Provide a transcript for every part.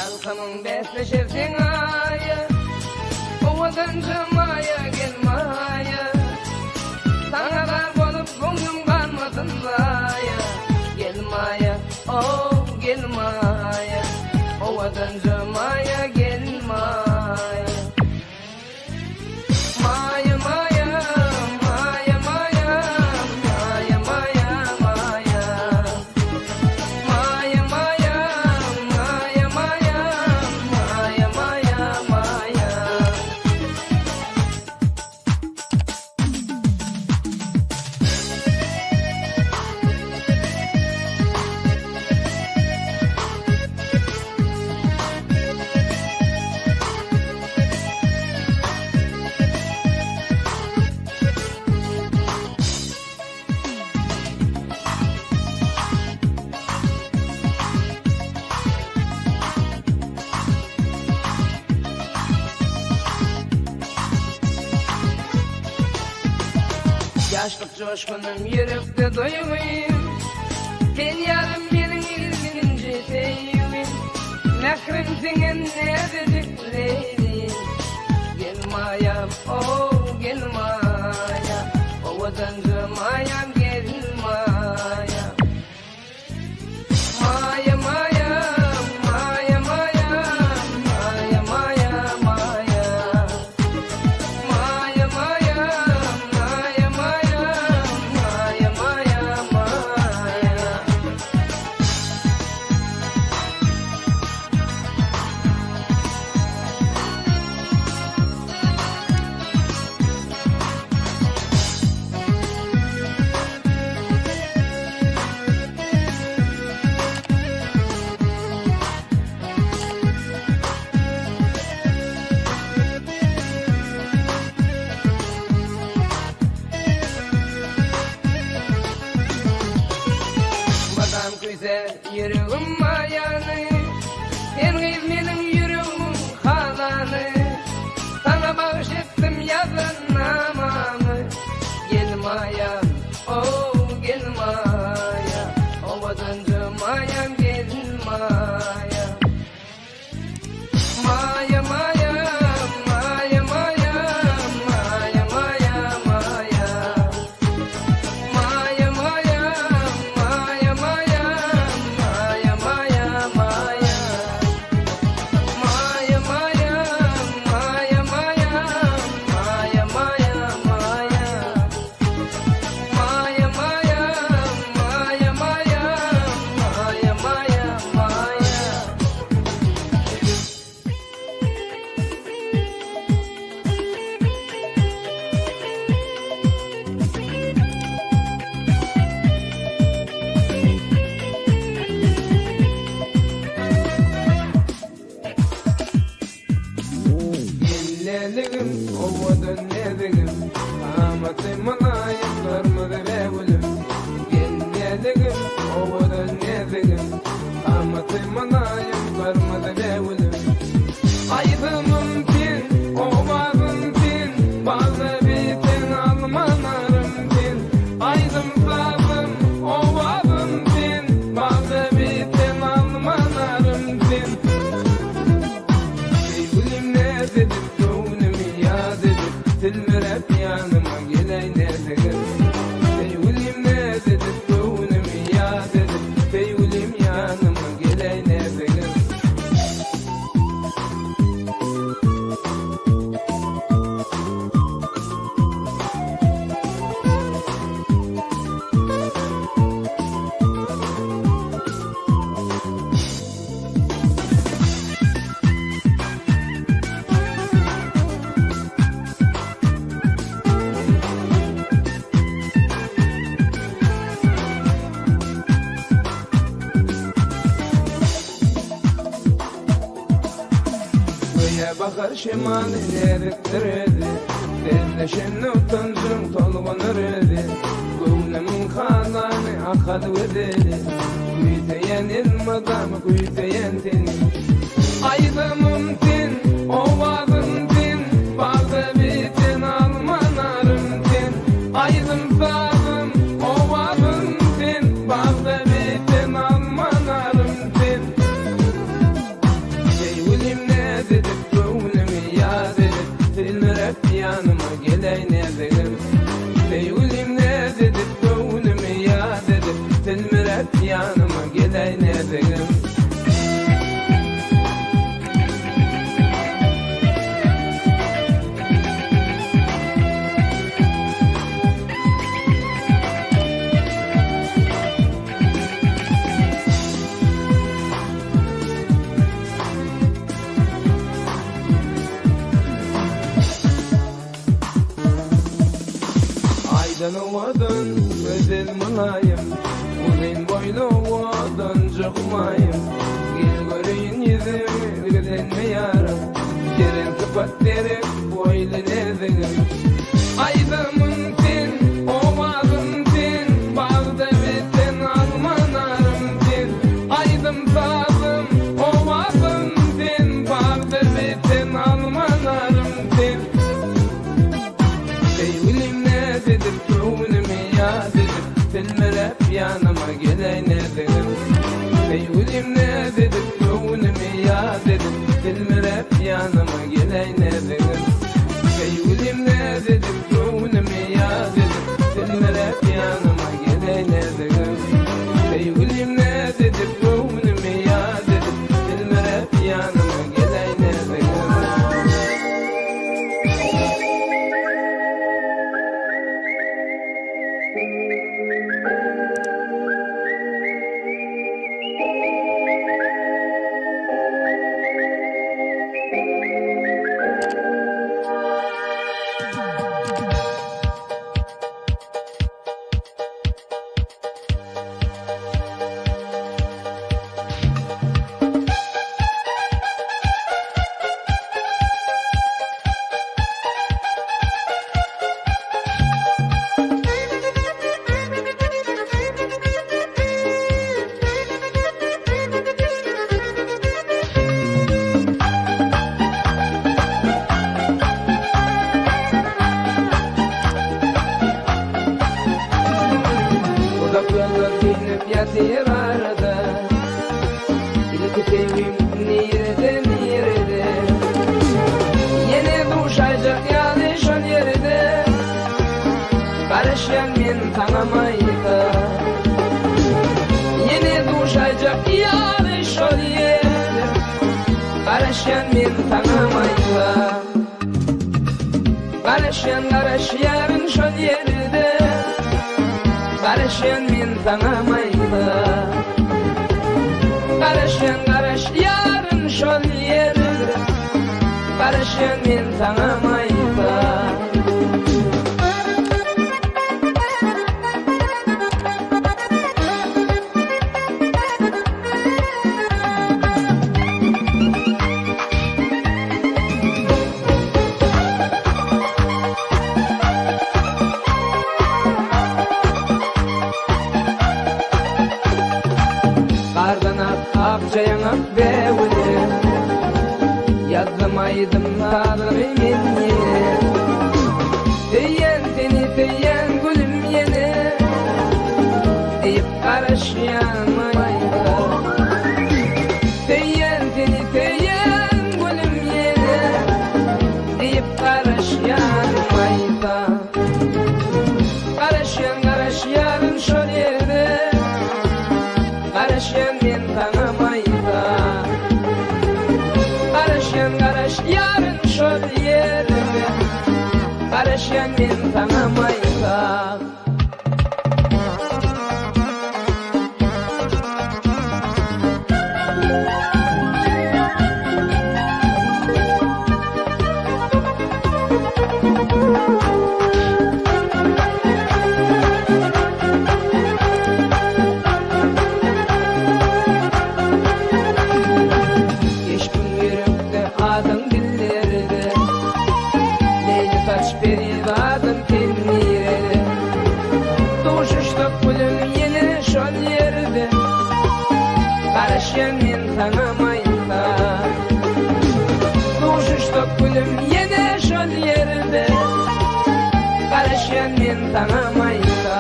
Ýalkamyň bäsleşer seň aýa, Owadanjy maýa gel maýa. Saňa zar bolup göwnüm galmasyn zaýa, Gel maýa, ow gel maýa, Owadanjy maýa gel maýa. Maýa maýa, maýa maýa, maýa maýa maýa. Maýa maýa, maýa maýa, maýa maýa maýa. Ýaşlyk joşgunym ýürekde duýgym, Sen ýarym meniň ilkinji söýgim, Mährim siňen näzijik leýlim. Gel maýam, ow, gel maýa, Owadanja maýam gel maýa. Maýa maýa, maýa maýa, maýa maýa maýa. Maýa maýa, maýa maýa, maýa maýa maýa. Madam küýsär ýüregim maýany, Sen gyz meniň ýüregimiň halany. Saňa bagyş etdim ýazan namamy, Gel maýam, ow, gel maýa, Owadanja maýam gel maýa. Maýa maýa, maýa maýa, maýa maýa maýa. Maýa maýa, maýa maýa, maýa maýa maýa. Maýa maýa, maýa maýa, maýa maýa maýa. Maýa maýa, maýa maýa, maýa maýa maýa. Gelneligim, owadan näzigim, Kamaty mylaýym gyrmyzy bägülüm. Gelneligim, owadan näzigim, Kamaty mylaýym gyrmyzy bägülüm. Aýdymym sen, owazym sen, Bagda biten alma narym sen. Aýdym-sazym, owazym sen, Bagda biten alma narym sen. Söýgülim näz edip, göwnümi ýaz edip, Tilmiräp ýanyma geläý näzigim. Söýgülim näz edip, göwnümi ýaz edip, Söýgülim ýanyma geläý näzigim. Göýä bahar şemaly näzikdir özi, Sözleşende utanjyň tolgunyr özi. Göwnümiň halany. Ahal gözeli Küýseýän elmydam küýseýän seni Aýdymym sen, owazym sen Bagda biten alma narym sen Aýdym sazym, owazym sen Bagda biten alma narym sen Söýgülim näz edip, göwnümi ýaz edip Telmirep ýanyma geleý näzigim Söýgülim näz edip, göwnümi ýaz edip Telmirep ýanyma geleý näzigim. Aýdan owadan, gözel mylaýym, Uzyn boýly owadan jygmaýym. Gel göreýin ýüzüňi, gizlenme ýarym, Kerem sypat derek boýly näzigim. Aýdymym sen, owazym sen, Bagda biten alma narym sen. Aýdym sazym, owazym sen, Bagda biten alma narym sen. Söýgülim näz edip, göwnümi ýaz edip, Telmiräp ýanyma geleý näzigim. Söýgülim näz edip, göwnümi ýaz edip, Telmiräp ýanyma geleý näzigim. Söýgülim näz edip, göwnümi ýaz edip, Telmiräp ýanyma geleý näzigim. Söýgülim näz edip, göwnümi ýaz edip, Telmiräp ýanyma geleý näzigim. Uzak ýollar süýnüp ýatyr arada, Ilki söýgim nirede, nirede? Ýene duşaýjak ýaly şol ýerde, Garaşýan men saňa maýsa. Ýene duşaýjak ýaly şol ýerde, Garaşýan men saňa maýsa. Garaşýan garaşýaryn şol ýerde, Garaşýan men saňa maýsa. Garaşýan garaşýaryn şol ýerde, Garaşýan men saňa maýsa. Gardan ak akja ýaňak bägüle, Ýazdym aýdym sazyny men ýene. Söýýän seni söýýän gülüm ýene, Diýip garaşýan maýsa. Söýýän seni söýýän gülüm ýene, Diýip garaşýan maýsa. Garaşýan garaşýaryn şol ýerde, Garaşýan men saňa maýsa. Garaşýan garaşýaryn şol ýerde, Garaşýan men saňa maýsa. Keşbiň ýürekde, adyň dillerde, Leýli saç perizadym sen nirede? Duşuşsak gülüm ýene saňa maýsa.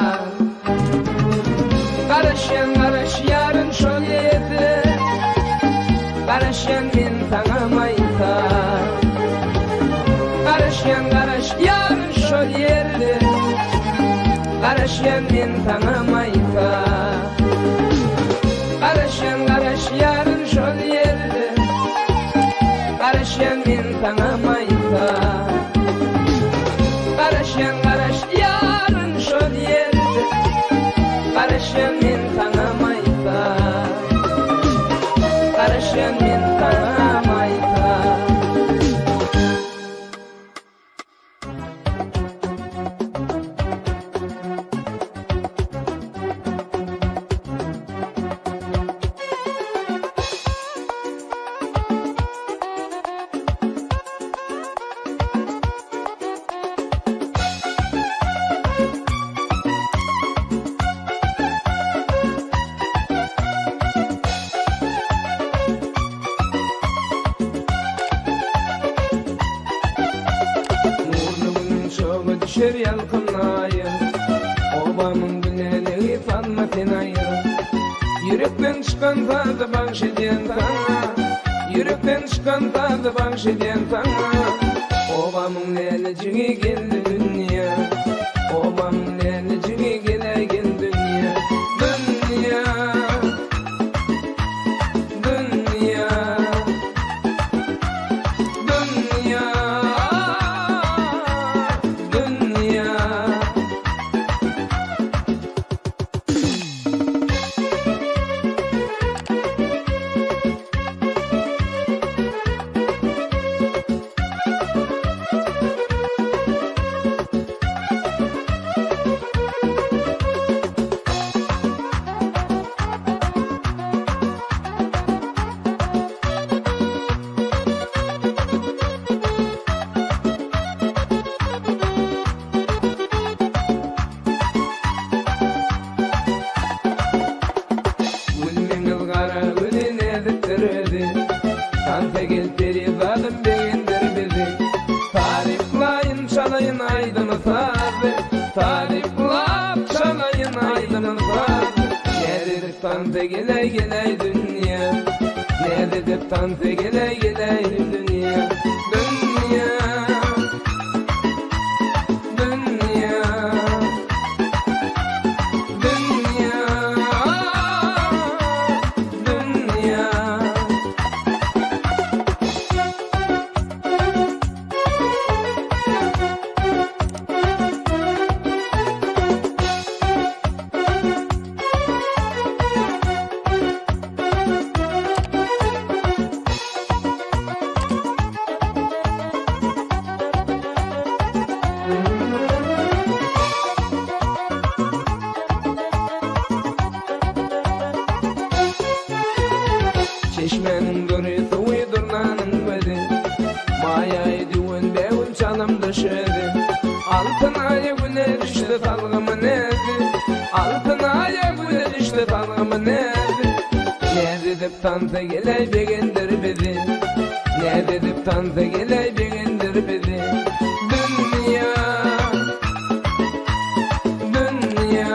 Garaşýan garaşýaryn şol ýerde Garaşýan men saňa maýsa. Garaşýan garaşýaryn şol ýerde Garaşýan men saňa maýsa. Garaşýan garaşýaryn şol ýerde Garaşýan men saňa maýsa. Garaşýan garaşýaryn şol ýerde Garaşýan men saňa maýsa. Garaşýan men saňa maýsa. Nurly günüň çogy düşer ýalkymly aýa, Obamyň gülälegi salma sen aýra. Ýürekden çykan sazy bagş edýän saňa, Ýürekden çykan sazy bagş edýän saňa. Obamyň lälejigi geldi dünýä, Obamyň lälejigi geläýgin dünýä. Dünýä, dünýä. Dünýä, dünýä. Gülmeňiz gara güli näzikdir özi, Tansa gel perizadym begendir bizi. Taryplaýyn çalaýyn aýdymy sazy, Taryplap çalaýyn aýdymy sazy. Näz edip tansa geläý geläý dünýä, Näz edip tansa geläý geläý dünýä. Dünýä, dünýä. Dünýä, dünýä. Çeşmäniň dury suwy durnanyň gözi, Maýaýy düwen bägül çalym düşedi. Altyn aýa güne düşdi salgymy näzi, Altyn aýa güne düşdi salgymy näzi. Näz edip tansa geläý begendir bizi, Näz edip tansa geläý begendir bizi. Dünýä, dünýä.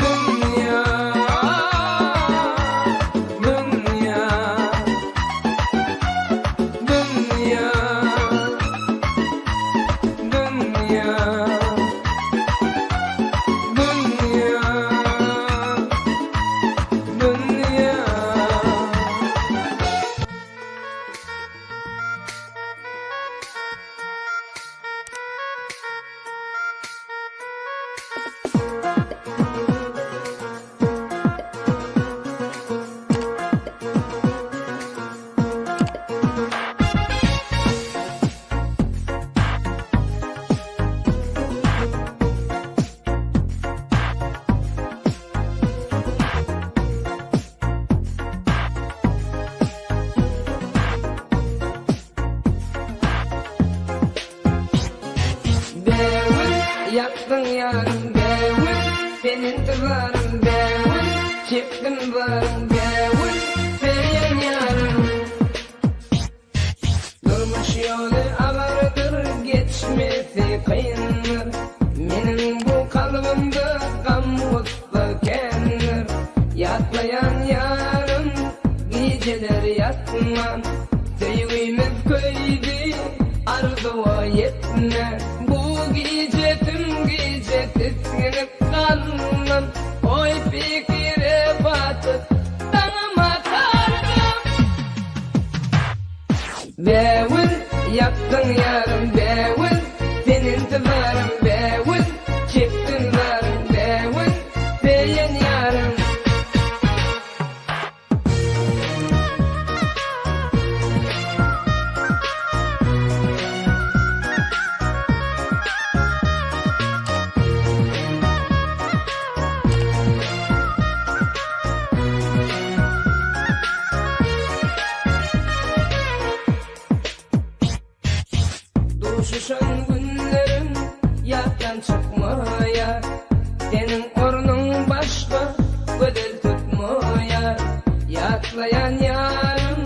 Dünýä, dünýä, dünýä, dünýä, dünýä, dünýä. Bägül, ýakdyň ýarym bägül, Sen intizarym bägül, Çekdim zarym bägül, Söýen ýarym. Durmuş ýoly agyrdyr, geçmesi kyn. Yaptın yarım bevin Senin intizarım bevin Çektin zarım bevin Seyen yarım. Duşuşan günlerim ýatdan çykmaýar. Seniň ornuň başga gözel tutmaýar. Ýatlaýan ýarym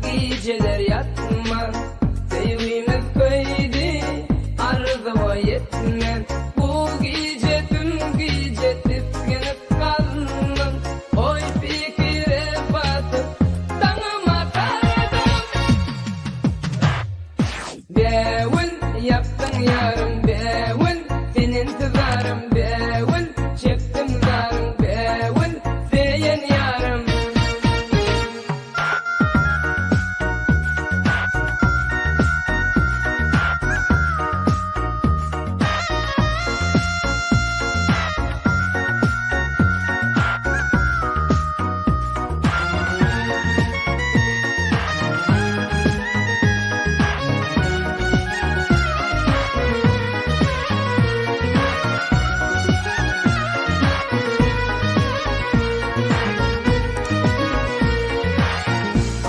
gijeler ýatman. Söýgimiz köýdi arzuwa ýetmän. Bu gije tüm gije tisginip galdym. Oý pikire batyp daňym atardym. Bäwün yaptın yarım bäwün Sen intizarım bäwün Çektim zarım bäwün Seyen yarım.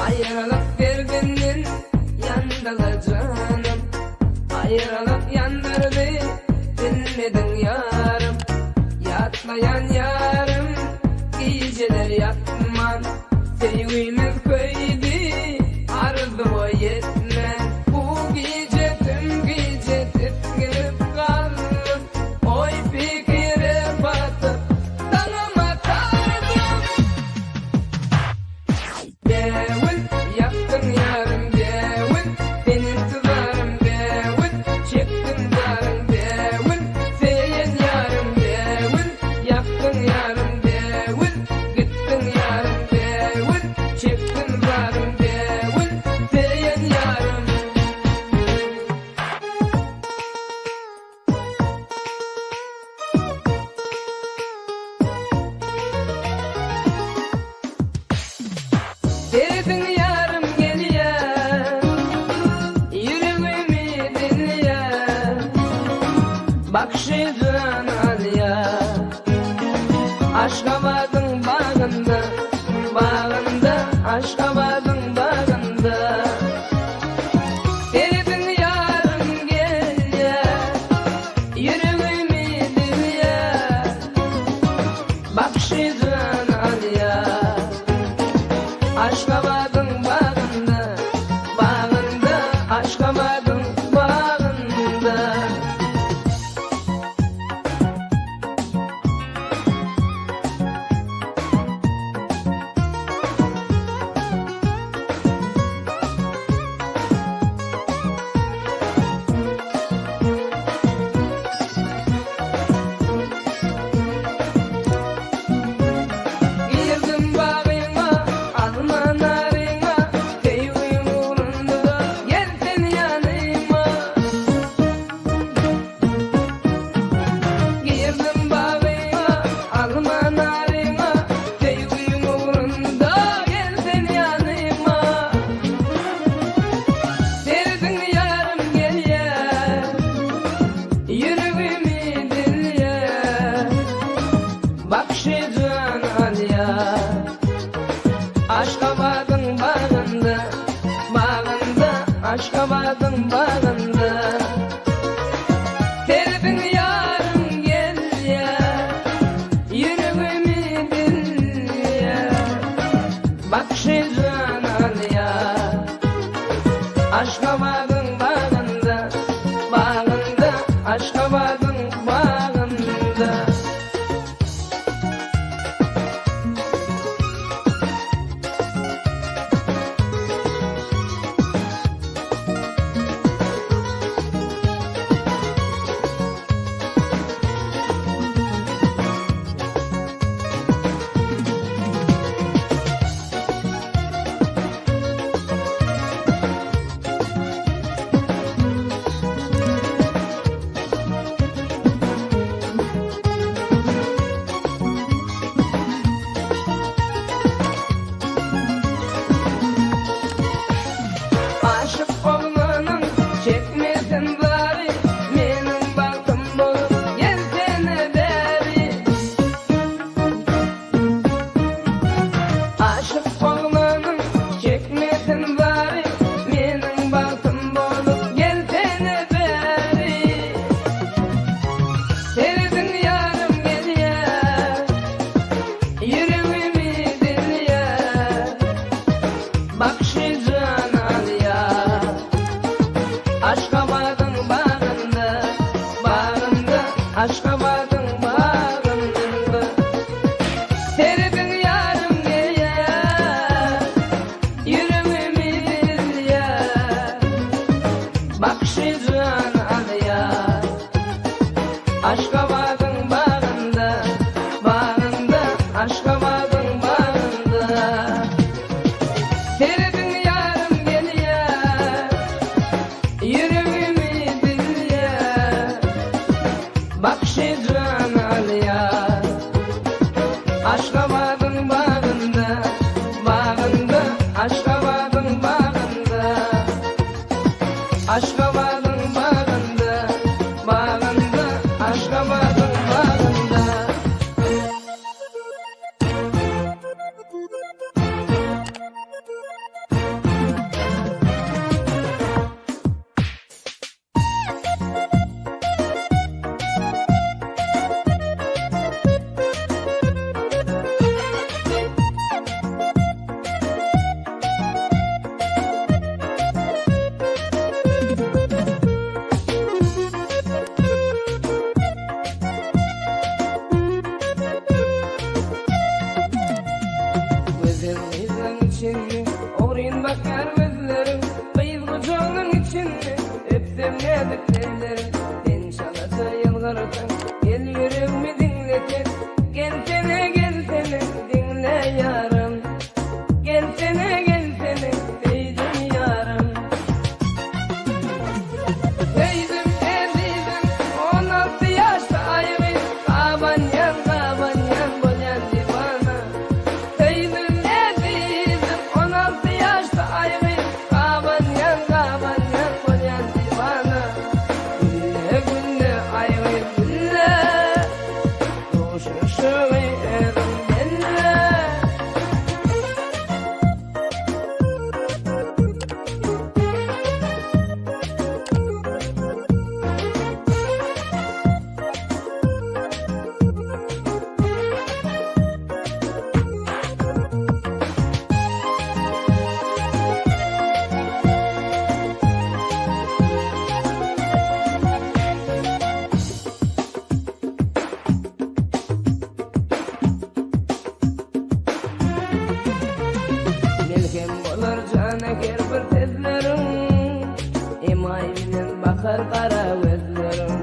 Ayrılık derdinden yandıla canım. Ayrılık yandırdı dinmedin yarım. Yatmayan yarım geceler yatman. Sevgimiz köydü arzuwa yetmen. Bu gece tüm gece tiskinip kaldım. Oy fikire batıp daňym atardım. Bäwün yaptın yarım bäwün Sen intizarım bäwün Çektin zarım bäwün Seyen yarım bäwün Yaptın yarım bäwün Gittin yarım bäwün Çektin zarım bäwün Seyen yarım. Derdin yarım gelýär Ýüregimi dinleýär Bakşy can alýar Aşgabadyň bagynda Bagynda Aşgabadyň bagynda Derdin yarım gelýär Ýüregimi dinleýär Bakşy can alýar Aşgabadyň bagynda Bagynda Aşgabadyň bagynda. Girdim bagyňa, alma naryňa, Söýgim ugrunda gel sen ýanyma. Girdim bagyňa, alma naryňa, Söýgim ugrunda gel sen ýanyma. Derdin ýarym gelýär, ýüregimi dilýär. Bakşy can alýar Aşgabadyň bagynda, bagynda, Aşgabadyň bagynda. Derdin ýarym gelýär, ýüregimi dilýär. Bakşy can alýar Aşgabadyň bagynda, bagynda, Aşgabadyň bagynda. Aşgabadyň bagynda. Serediň ýarym gelýär, Ýüregimi dilýär, Bakyşy jan alýar. Aşgabadyň bagynda, Bagynda, Aşgabadyň bagynda. Serediň ýarym gelýär, Ýüregimi dilýär, Bakyşy jan alýar. Aşgabadyň bagynda, Bagynda, Aşgabadyň bagynda. Aşgabadyň bagynda, Bagynda, Aşgabadyň bagynda. Gözel gyzlaň içinde ogryn bakýar gözleriň, Gyz gujagynyň içinde öpsem näzik elleriň. Sen çalaja ýylgyrsaň, gel ýüregimi diňle sen. Gelsene, gelsene, diňle ýarym. Gelsene, gelsene, söýdüm ýarym. Söýdüm ezizim, 16 ýaşda aýgy, Gabanýan, gabanýan bolýan diwana. Söýdüm ezizim, 16 ýaşda aýgy, Gabanýan, gabanýan bolýan diwana. Gülle, gülle, aýgy, gülle, Duşuşygy özüň belle. Melhem bolar jana her bir sözleriň, Emaý bilen bakar gara gözleriň.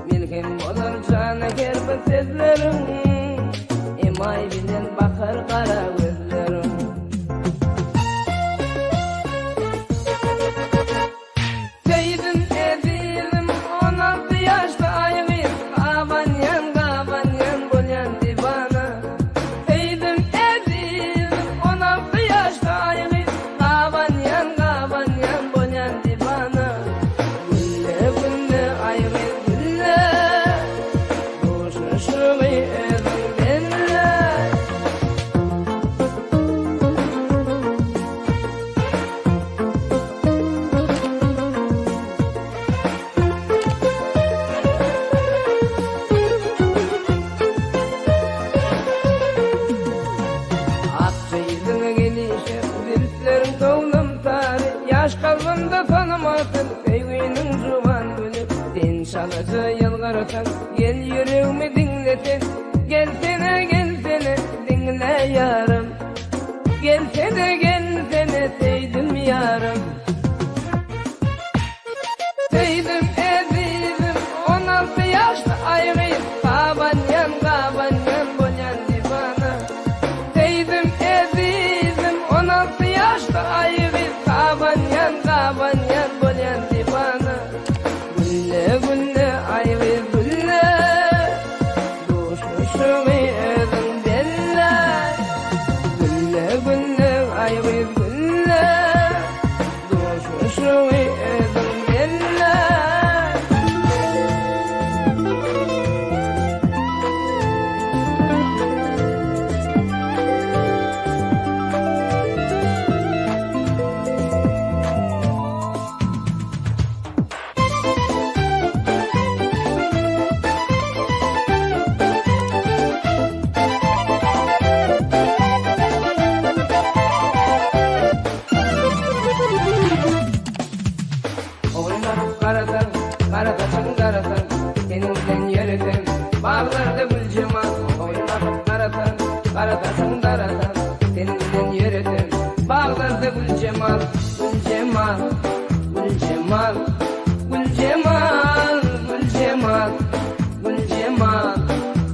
Melhem bolar jana her bir sözleriň, Emaý bilen bakar gara gözleriň. Söýdüm ezizim, 16 ýaşda aýgy, Gabanýan, gabanýan bolýan diwana. Söýdüm ezizim, 16 ýaşda aýgy, Gabanýan, gabanýan bolýan diwana. Gülle, gülle, aýgy, gülle, Duşuşygy özüň belle. Akja ýüzüňe gelişer, zülpleriň towlam tary, Ýaş kalbymda tanamasyn söýginiň juwan güli. Sen çalaja ýylgyrsaň, gel ýüregimi diňle sen. Gelsene, gelsene, diňle ýarym. Gelsene, gelsene, söýdüm ýarym. Söýdüm ezizim, 16 ýaşda aýgy, Gabanýan, gabanýan bolýan diwana. Söýdüm ezizim, 16 ýaşda aýgy, Gabanýan, gabanýan bolýan diwana. Gülle, gülle, aýgy, gülle, Duşuşygy özüň belle. Gülle, gülle, aýgy, gülle, Duşuşygy özüň belle. Ogryn bakyp garasaň, gara saçyň darasaň, Seniň bilen Güljemal, Güljemal, Güljemal, Güljemal, Güljemal, Güljemal,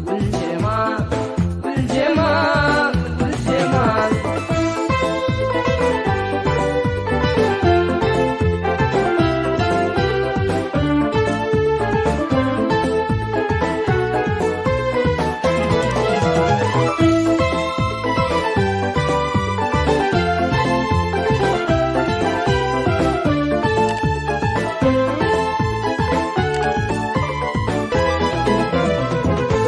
Güljemal, Güljemal, Güljemal.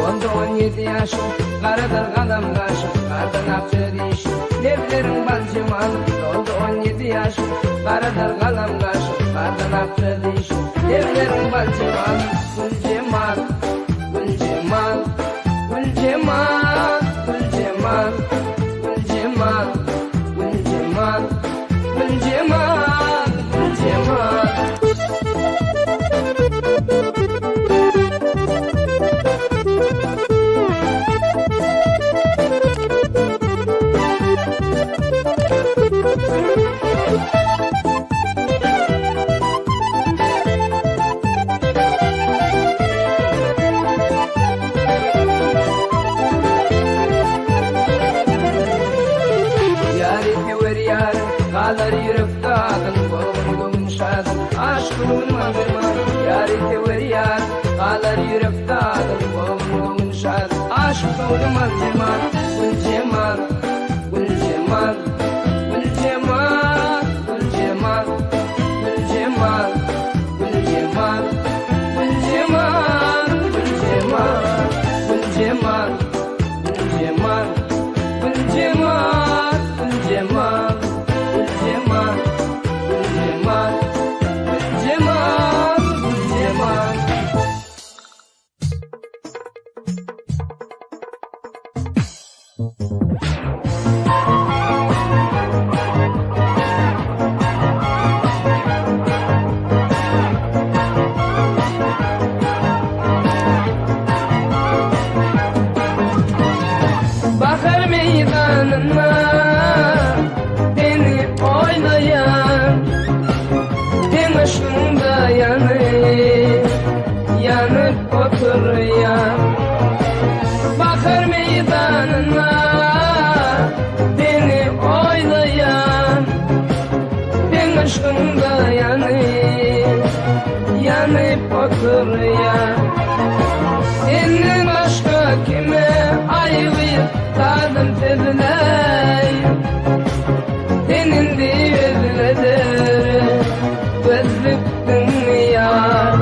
Doldy 17 ýaşym, garadyr galam gaşym, Gardan akja dişim, lebleriň bal jemalym. Doldy 17 ýaşym, garadyr galam gaşym, Gardan akja dişim, lebleriň bal jemalym. Güljemal, Güljemal, Güljemal, Güljemal, Güljemal, Güljemal, Güljemal, Güljemal. Ýary sewer ýarym, galar ýürekde adyň, Bolgun göwün şadyň, aşk ruhum aldyrma. Ýary sewer ýarym, galar ýürekde adyň, Bolgun göwün şadyň, aşk ruhum aldyrma. Güljemal, Güljemal, Güljemal, Güljemal, Güljemal, Güljemal, Güljemal, Güljemal, Güljemal, Güljemal, Güljemal, Güljemal, Güljemal, Güljemal, Güljemal, Güljemal. Bahar meydanına beni oylayan, Ben aşkında yanıp, yanıp oturuyan. Bahar meydanına beni oylayan, Ben aşkında yanıp, yanıp oturuyan. Senden başka kime ayrıyım, tadım tezleyim. Senin diyezledir, gözlüktün yar.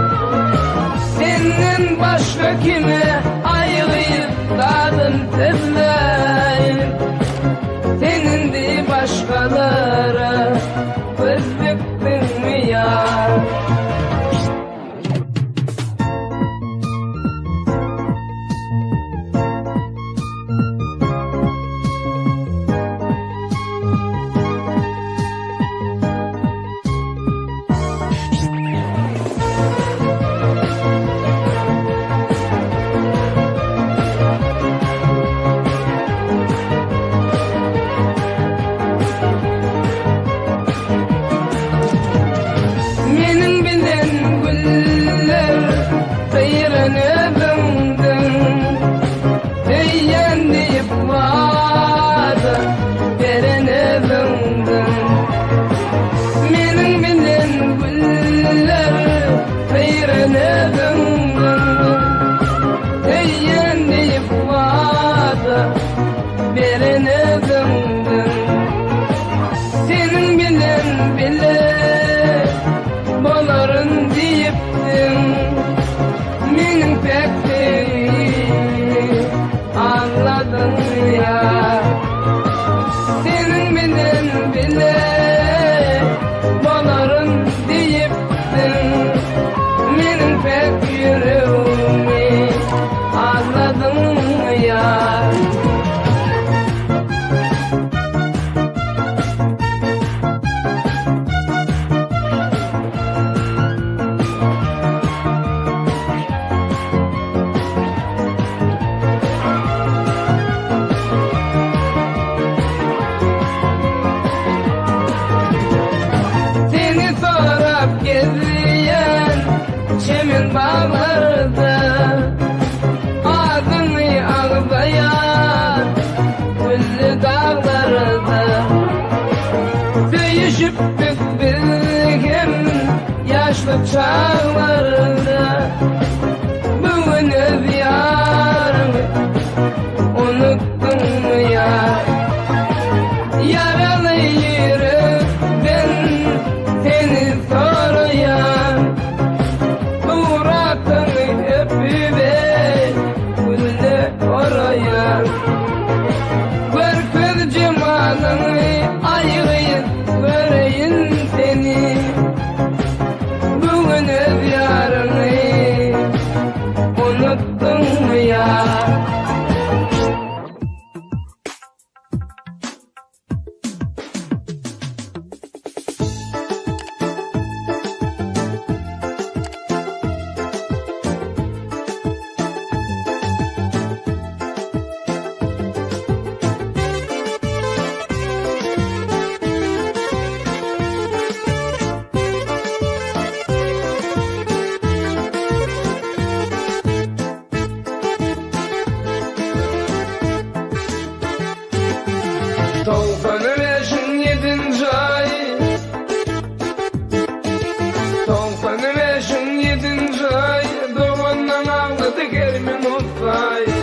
Senden başka kime ayrıyım, tadım tezleyim. Senin de başkalara gözlüktün yar. baglarda Adyňy agzaýan gülli daglarda Söýüşipdik biz hem ýaşlyk çaglarda Bu gün öz ýaryňy unutdyňmy ýar Ýaraly ýürekden seni soraýan Suratyňy öpüber gülle oraýan Görkez jemalyňy aý gyz göreýin seni Bu gün öz ýaryňy unutdyňmy ýar. 95-iň ýedinji aýy 95-iň ýedinji aýy Dogandan aglady her minutsaýy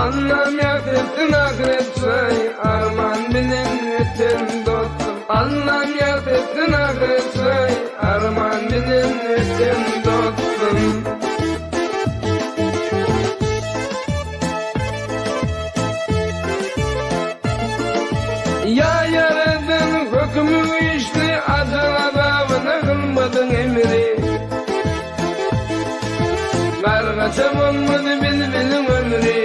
Allam ýagty ahyret jaýy Arman bilen öten dostum Allam ýagty ahyret jaýy Arman bilen öten dostum. Ýa Ýaradan hökümi güýçli, Ajal azabyna kylmadyň emri. Gargaça bolmady bilbiliň ömri.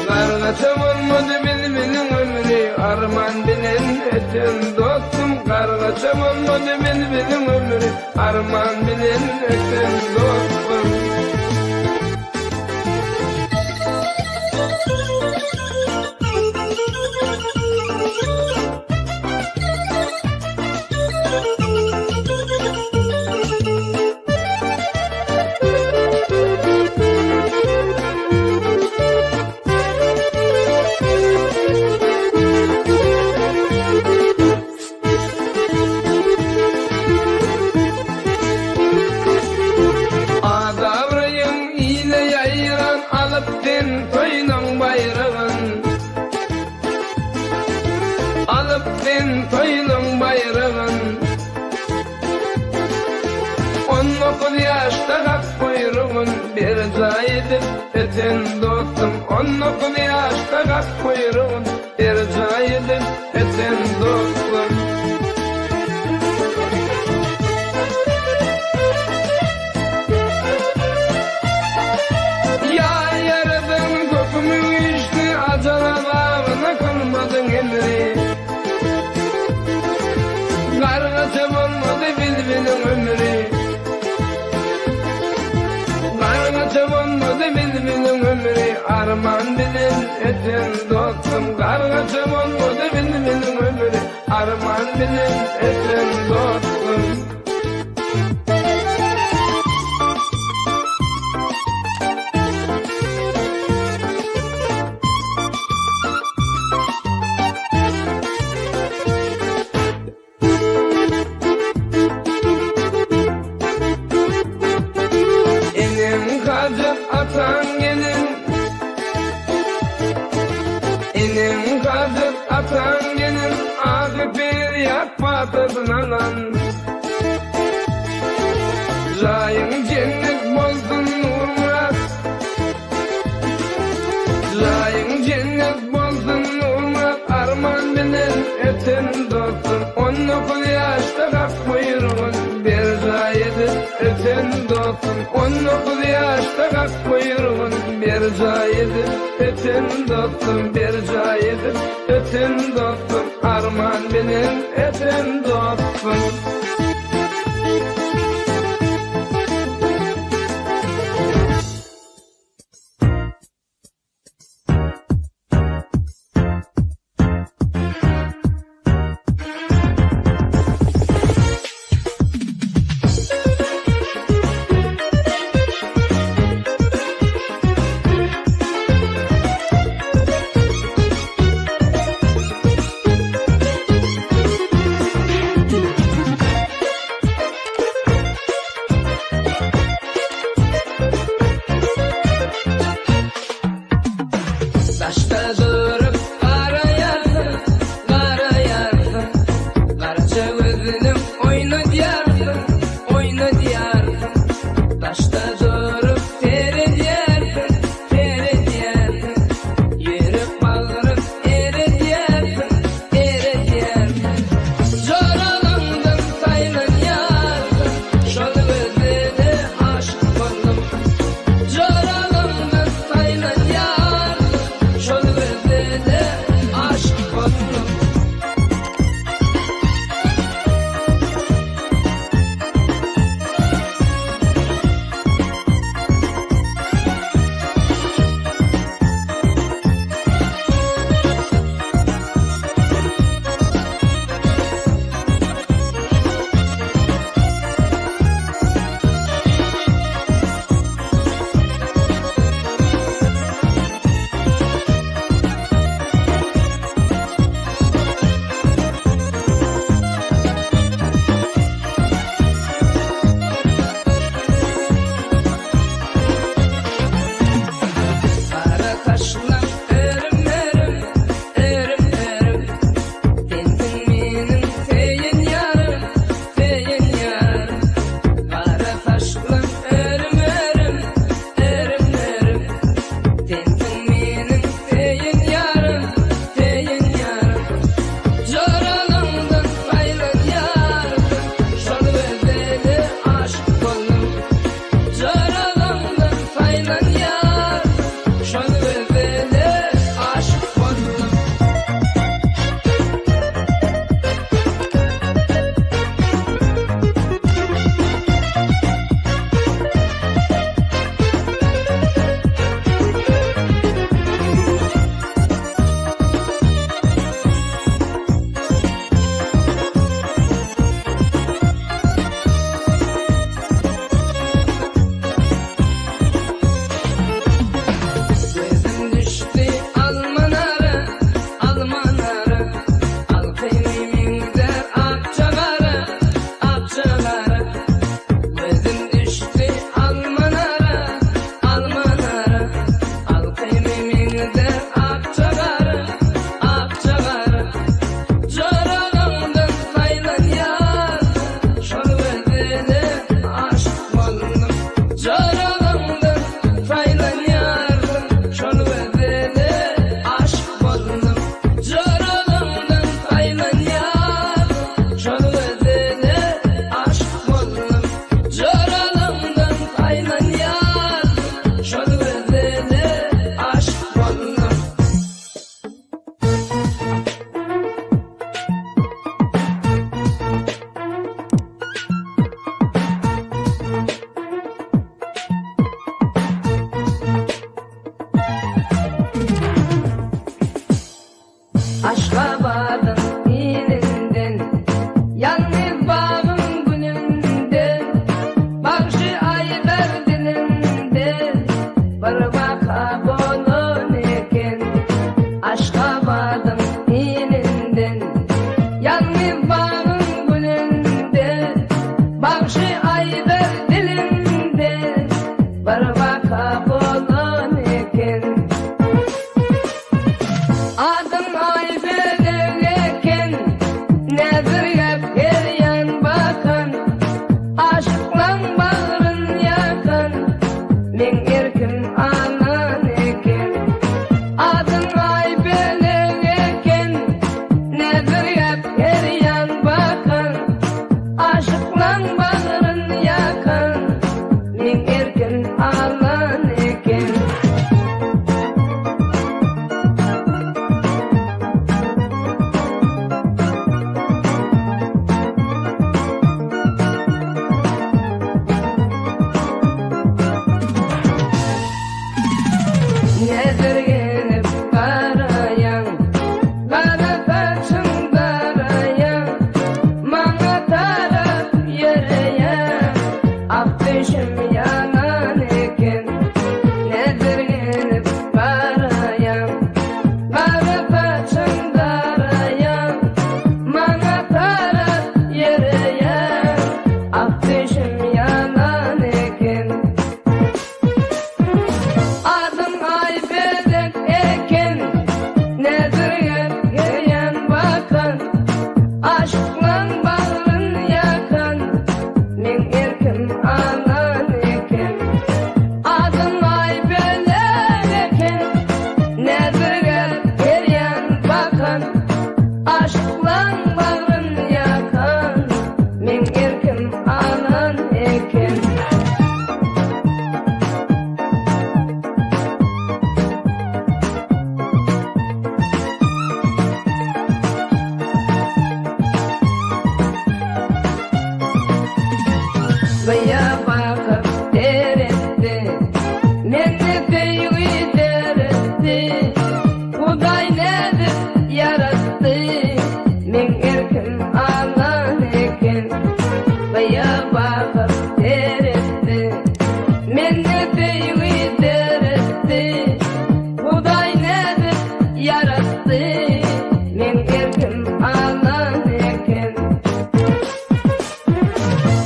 Gargaça bolmady bilbiliň ömri, Arman bilen öten dostum. Gargaça bolmady bilbiliň ömri, Arman bilen öten dostum. Ady-abraýyň ile ýaýran, Alyp sen toýlaň baýragyn. Alyp sen toýlaň baýragyn. 19 ýaşda gak buýrugyn, Berjaý edip öten dostum. 19 ýaşda gak buýrugyn, Berjaý edip öten dostum. Ýa Ýaradan hökümi güýçli, Ajal azabyna kylmadyň emri. Gargaça bolmady bilbiliň ömri. Gargaça bolmady bilbiliň ömri, Arman bilen öten dostum. Gargaça bolmady bilbiliň ömri, Arman bilen öten dostum. Eneň hajat ataň gelin Eneň hajat ataň gelin Agy perýat patasyn alan Jaýyň jennet bolsun Nurmyrat Jaýyň jennet bolsun Nurmyrat Arman bilen öten dostum 19 ýaşda hak buýrugyn berjaý edip öten dostum 19 ýaşda hak buýrugyn berjaý edip öten dostum berjaý edip öten dostum Arman bilen öten dostum. Aşyklaň bagryn ýakan, meň erkim alan eken. Adyň Aýbölek eken, näzirgäp her ýan bakan. Aşyklaň bagryn ýakan, meň erkim alan eken. Gyýa bakyp seretdi, Mende söýgi döretdi. Hudaý nädip ýaratdy, Meň erkim alan eken. Gyýa bakyp seretdi, Mende söýgi döretdi. Hudaý nädip ýaratdy, Meň erkim alan eken.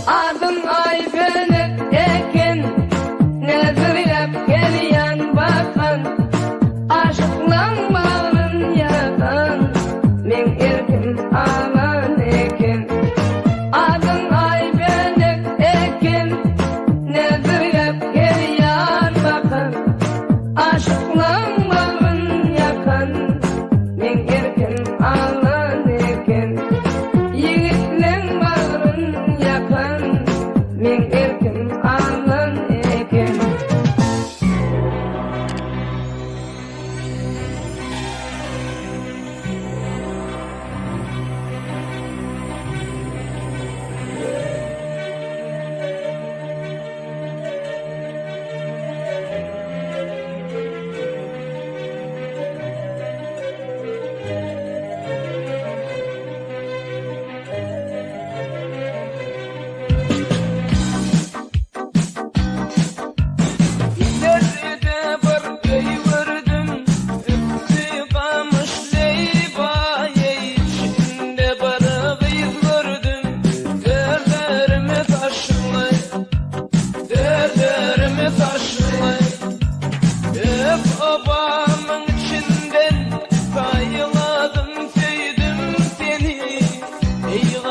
Adyň Aýbölek eken, Näzirgäp gelýän bakan, Aşyklaň bagryn ýakan, Meň erkim alan eken. Adyň Aýbölek eken, Näzirgäp gelýän bakan, Aşyklaň bagryn ýakan, Meň erkim alan eken. Ýigitleň bagryn ýakan, Meň erkim alan eken. Ileride bir öý gördüm, üsti gamyş leýbaý, içinde bir gyz gördüm, gözlerimi taşly, gözlerimi taşly. Öz obamyň içinden saýladym, söýdüm seni, eý.